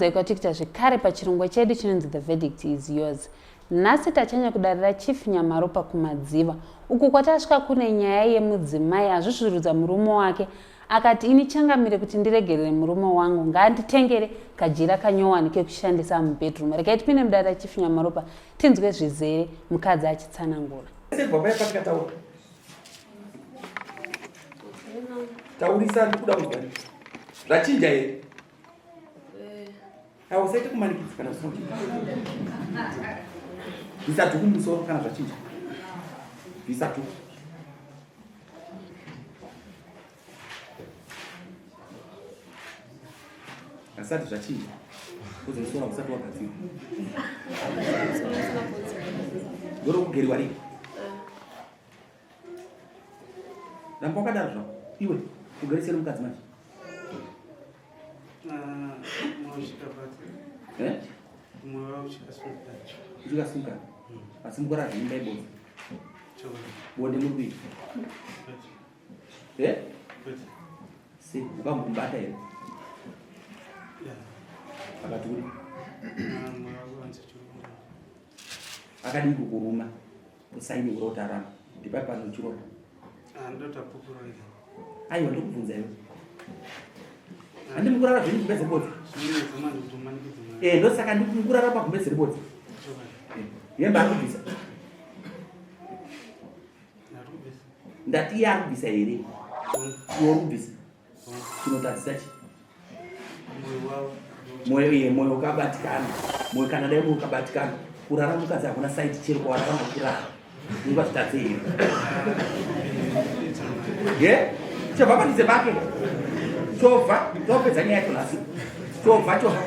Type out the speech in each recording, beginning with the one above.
Tinokuchingamidza kwatikuita zvekare pachirongwa chedu chinonzi The Verdict is Yours. Nhasi tachanya kudarira Chief Nyamaropa kuMadziva uko kwatasvika kune nyaya yemudzimai azvuzvurudza murume wake akati ini changamire kuti ndiregerere murume wangu ngaanditengere kajira kanyowani kekushandisa mubedroom. Regai tipinde mudare raChief Nyamaropa tinzwe zvizere mukadzi achitsanangura. Taurisa ndikuda kunzwa. Zvachinja here? Awa usaite kumanikidza kana usina kuchinja. Bvisa dhuku mumusoro kana zvachinja. Bvisa dhuku. Asati zvachinja. Kuzi musoro usati wagadzirwa. Ndoro kugeriwa rini? Ramba wakadaro zvako. Iwe ugarisei mukadzi manje. Eh? Uchikasunga. Asi mukora zvimba ibodzi. Bonde muri kuita. Eh? Si, ukamubata here? Akati uri. Akadii kukuruma? Usaini urota ramba. Ndipai pano uchirota. Ah, ndota pupuro iri. Aiwa ndokubvunza iwe. Handi mukurara zvenyu gumbeze bodzi. Eh, ndosaka ndikurara pagumbeze rebodzi. Eh, yemba ari kubvisa. Ndati iye ari kubvisa here? Iwe uri kubvisa. Chinotadzisa chi? Moyo iye moyo ukabatikana. Moyo kana dai moyo ukabatikana. Kurara mukadzi hakuna side chero kwawarara makurara. Ungazvitadze here? Ye? Chovha padhuze pake. Chovha, topedza nyaya yacho nhasi. Chovha, chovha.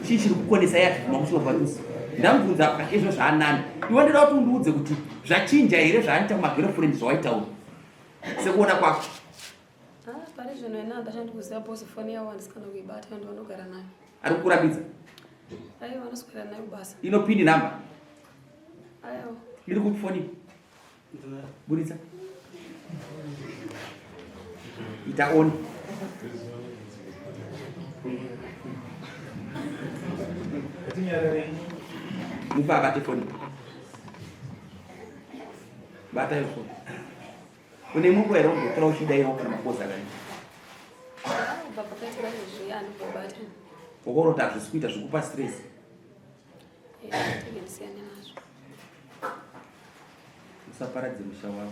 Chii chiri kukonesa yacho makuchovha dusi? Ndamubvunza apa izvo zvaanani. Iwe ndoda kuti undiudze kuti zvachinja here zvaanoita kumagirlfriend zvawaitaura sekuona kwako. Ah, pari zvino ina handachandi kuziva boss foni yavo handisi kana kuibata ndo vanogara nayo. Ari kukurambidza? Aiwa anoswera nayo kubasa. Ino pini number? Aiwa. Iri kupi foni? Buritsa. Ita on. Mupa abate foni. Bata iyo foni. Une mungu here ungotora uchidairawo kana makozi akadii? Ukaona kuti hazvisi kuita zvikupa stress. Usaparadze musha wako.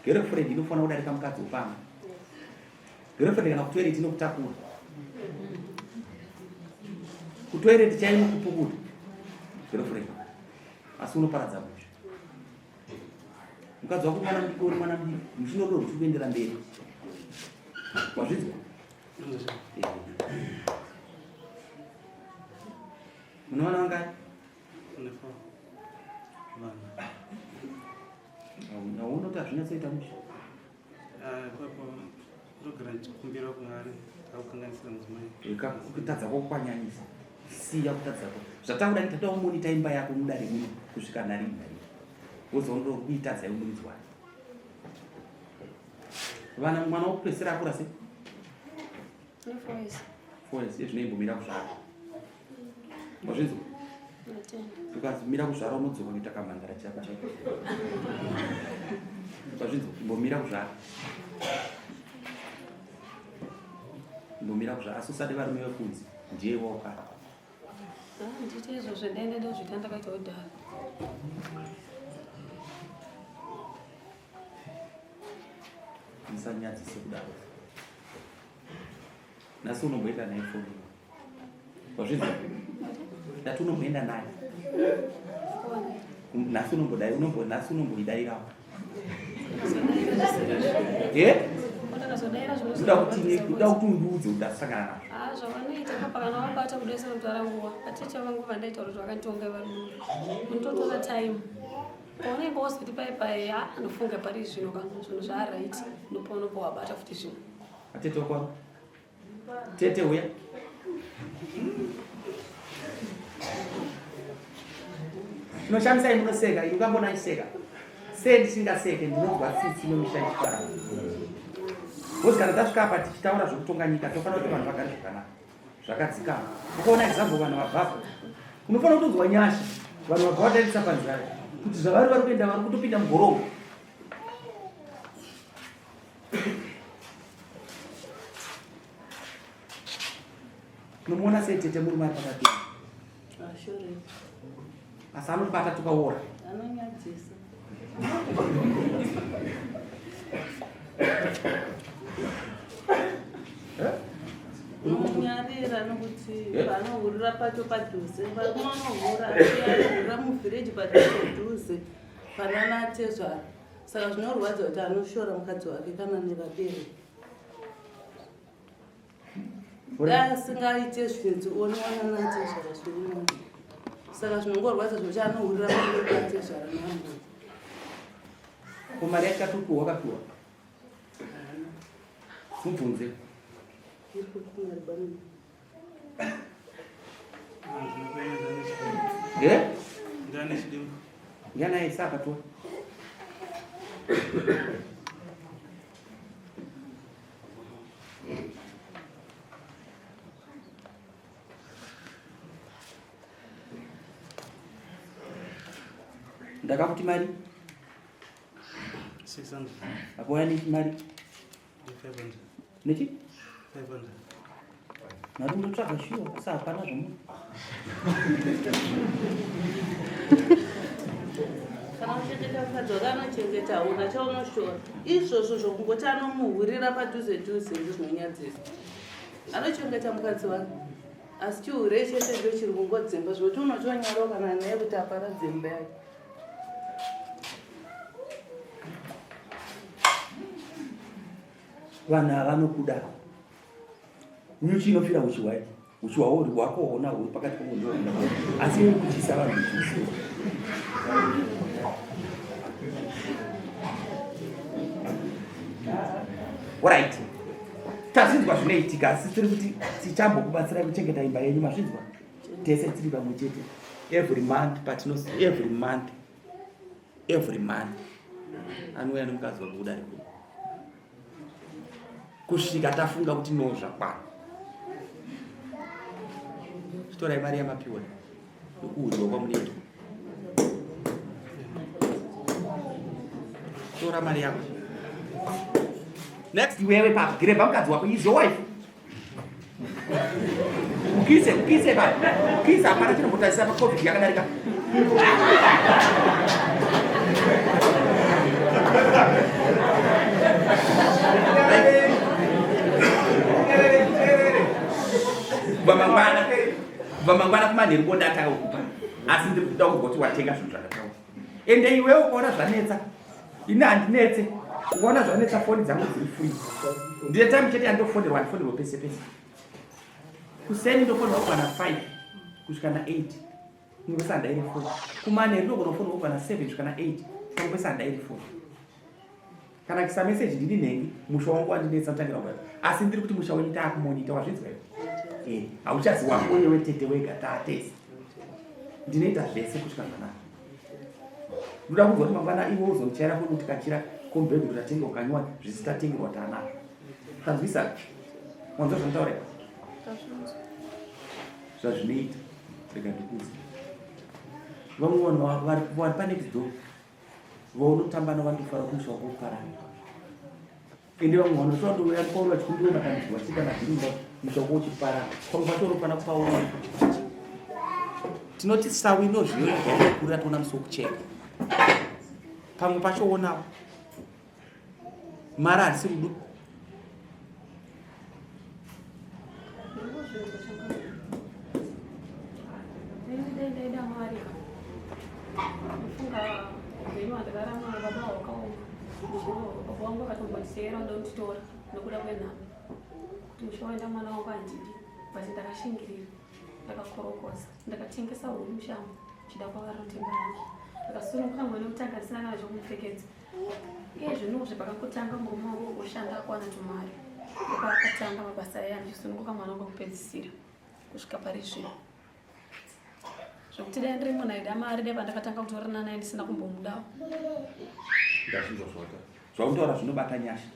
Girlfriend inofanira kudarika mukadzi wepamba. Girlfriend kana kutoilet inokutakura. Kutoilet chaimo kupukuta. Girlfriend. Asi unoparadza musha. Mukadzi wako mwana mudiki uri mwana mudiki muchinodo ruchiri kuendera mberi. Wazvinzwa? Mune vana vangani? Auna kuti hazvinyatsoita mushe. Ah, ipapo ndogara ndichikumbira kuna akukanganisira mudzimai. Eka kutadza kwako kwanyanyisa. Siya kutadza kwako. Zvatakuda kuti tatoda kumonita imba yako mudare muno kusvika narini narini. Wozoona kuti kuitadza iwe muridzi wayo. Vana mwana wokupedzisira akura sei? Four years zvinoimbomira kuzvara. Wazvinzwa? Ukazimira kuzvara unodzoka kuita kamhandara chako chako. Wazvinzwa? Imbomira kuzvara. Imbomira kuzvara asi usade varume vekunze ndiye wakara. Ah, ndiite izvozvo ndaenda ndozviita ndakaita kudhara. Musanyadzise kudaro. Nhasi unomboenda naye foni. Wazvinzwa? Ndati unomboenda naye. Nhasi unombodai, unombo nhasi unomboidairawo. Eh? Kuda kuti kuda kuti undiudze kuti ndasangana nazvo. Ah, zvavanoita papa kana wabata kudai senotora nguva. Aticha vangu vandaita kuti vakanditonga vari muno. Unototora time. Paunenge wozoti pai pai ah, anofunga pari zvino kana zvinhu zvaaright ndopaunopo wabata futi zvinhu. Atete wako. Tete uya. Chinoshamisa imi munoseka, ini ukambona chiseka. Sei ndisingaseke ndinonzwa tsitsi nomisha ichifara. Because kana tasvika apa tichitaura zvekutonga nyika tofanira kuti vanhu vagare zvakanaka zvakadzikama. Ukaona example vanhu vabvapo unofanira kutonzwa nyasha vanhu vabva vatarisa panzira kuti zvavari vari kuenda vari kutopinda mugorongo. Unomuona sei tete murume ari pakati? Asi anobata tukaora. Anonyadzisa. Unomunyarira nokuti panohurira pacho padhuze pakunonohura anohurira muvhireji padhuze dhuze panana tezvara saka zvinorwadza kuti anoshora mukadzi wake kana nevabereki. Dai asingaite zvinzi onoona natezvara zviri saka zvinongorwadza zvekuti anohurira pamberi patezvara neambuya. Ko mari yacho yatopiwa wakapiwa? Mubvunze. Iri kupi mari bamini? Eh? Ndiani aisa akatora? Ndakakuti mari 600. Apo yani mari 500. Nechi? 500. Mari ndotsvaga shuwa asi hapana zvamu. Kana uchengeta mukadzi wako anochengeta hauna chaunoshora. Izvozvo zvokungoti anomuhurira padhuze dhuze ndizvo zvinonyadzisa. Anochengeta mukadzi wake. Asi chihure chete ndicho chiri kungodzimba zvekuti unotonyarawo kana naye kuti aparadze imba yake. Vanhu ava vanokuda. Nyuchi inofira uchi hwayo. Uchi hwawo uri hwako hona huri pakati pomunhu asi uri kuchisa vanhu uchi. Alright. Tazvinzwa zvinoitika asi tiri kuti tichambokubatsirai kuchengeta imba yenyu mazvinzwa? Tese tiri pamwe chete. Every month patino every month every month anouya nemukadzi wake kudare kuno kusvika tafunga kuti no zvakwana chitorai mari yamapiwa yokuudzwa kwamunoitwa tora mari yako next iwewe papa gireva mukadzi wako is your wife Ukise, ukise ba. Ukise hapana chinombotarisa pa COVID yakadarika. Kubva mangwana, kubva mangwana kumanheru bonde atanga kukupa. Asi ndiri kuda kuzwa kuti watenga zvinhu zvakataura. Ende iwewe ukaona zvanetsa ini handinetse ukaona zvanetsa foni dzangu dziri free ndine time chete yandofonerwa handifonerwa pese pese kuseni ndofonerwa kubva na 5 kusvika na 8 kumwe kwese handairi foni kumanheru ndogona kufonerwa kubva na 7 kusvika na 8 kumwe kwese handairi foni kana kuisa message ndini nhengi musha wangu wandinetsa kutangira kuya asi ndiri kuti musha wenyu taakumonita wazvinzwa iwe eh, hauchazi wako iwe tete wega taatese ndinoita zvese kusvika zvanaka ndoda kunzwa kuti mangwana iwe uzomuchaira foni kuti kachira kombedhu kuti atenge ukanywa zvisi tatengerwa taanazvo tanzwisa wanzwa zvandaura zvazvinoita rega ndikuudze vamwe vanhu vari panext door vaunotamba navo vanotofara kumusha wako kuparara ende vamwe vanotondouya pauri vachikumbira matambudziko vachiita madhirimba musha wako uchiparara pamwe pacho unofana kupaona tinoti sawi inozviyokurira toona musi wokucheka pamwe pacho wonawo mari harisi rudo Nokuda kwenhamo kuti musha waenda mwana wangu handidi but ndakashingirira ndakakorokoza ndakatengesa huku mushango chida kwavari kutenga hangu ndakasununguka mwana wekutanga ndisina kana chokumupfekedza Iye zvinozve pakakutanga murume wangu kushanda akuwana tumari ndopaakatanga mabasa aya ndichisununguka mwana wangu wekupedzisira kusvika pari zvino zvekuti dai ndiri munhu aida mari dai pandakatanga kutorana naye ndisina kumbomudawo Ndazvinzwa zvawataura. Zvautaura zvinobata nyasha.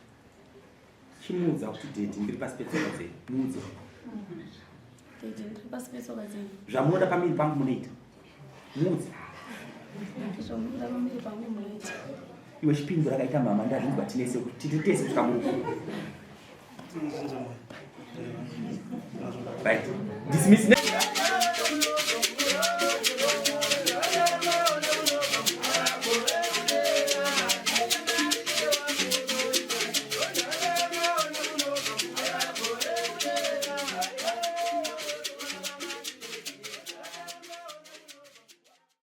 Chimuudza kuti daddy ndiri pasi petsoka dzenyu. Muudze. Daddy ndiri pasi petsoka dzenyu. Zvamunoda pamiri pangu munoita. Muudze. Zvamunoda pamiri pangu munoita. Iwe chipindura rakaita mama ndazvinzwa tinese kuti tiri tese kusvika murufu. Right. Dismiss.